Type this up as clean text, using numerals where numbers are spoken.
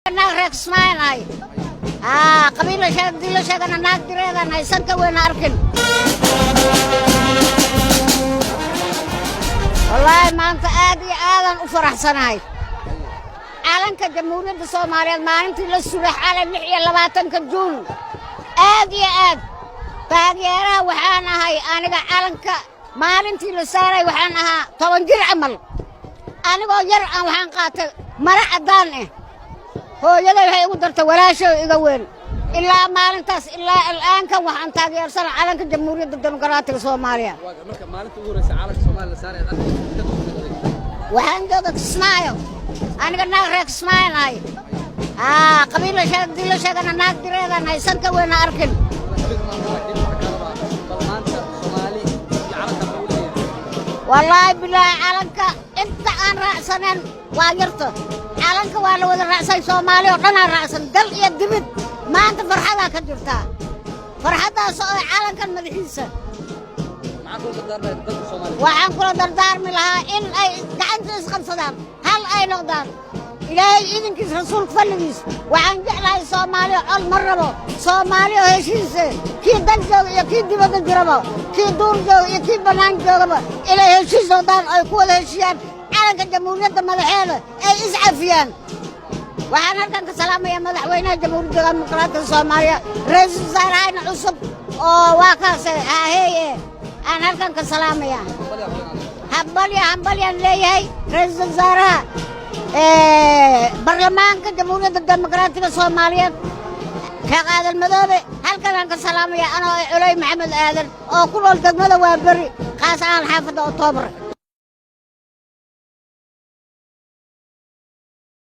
Naag reer Kismaayo aa qabiil la sheeg dii la sheegana naag direedan haysan ka weyn arkin. Wallaahi maanta aad iyo aadaan u faraxsanahay. Calanka Jamhuuriyadda Soomaaliyeed maalintii la suray xalay 26-ka Juun, aad iyo aad taageeraha waxaan ahay aniga. Calanka maalintii la saaray waxaan ahaa 10 jir camal. Anigoo yar aan waxaan qaatay mara caddaan ah. Hooyaday waxay igu dartay walaashay iga weyn. Ilaa maalintaas ilaa al'aankan waxaan taageersana calanka Jamhuuriyadda Dimuqraatiga Soomaaliya. Marka maalinta ugu horeysa calanka Soomaaliya la saaray aad arkaysa ka tukanay? Waxaan jooga Kismaayo. Aniga naag reer Kismaayo ahay aa qabiil la sheeg dii la sheegana naag direedan haysan ka weyn arkin. Laakiin waxaa kaa rabaa, bal maanta Soomaali iyo calanka muxuu leeyahay? Wallaahi bilaahi, calanka inta aan raacsanen waa yarta. Calanka waa la wada raacsan, Soomaali oo dhanaa raacsan, dal iyo dibid. Maanta farxadaa ka jirtaa, farxaddaas oo calankan madaxiisa. Maxaa kula dardaarmaya dadka Soomaaliya? Waxaan kula dardaarmi lahaa in ay gacanta isqabsadaan, hal ay noqdaan, Ilaahay idinkiis, Rasuulka falligiis. Waxaan jeclahay Soomaaliya col ma rabo, Soomaaliya oo heshiise, kii dal jooga iyo kii dibadda jiraba, kii duur jooga iyo kii bannaan joogaba, inay heshiis noqdaan, ay ku wada heshiiyaan calanka jamhuuriyadda madaxeeda, ay iscafiyaan. Waxaan halkan ka salaamayaa madaxweynaha Jamhuuriyadda Dimuqraatiga Soomaaliya, ra-iisul wasaarahayna cusub oo waa kaase haaheeye aan halkan ka salaamayaa. Hambalya, hambalyaan leeyahay ra-iisul wasaaraha, baarlamaanka Jamhuuriyadda Dimuqraatiga Soomaaliyeed, Sheekh Aadan Madoobe. Halkan aan ka salaamaya anoo Culey Maxamed Aadan oo ku nool degmada Waaberi, khaas ahaan xaafadda Oktoobar.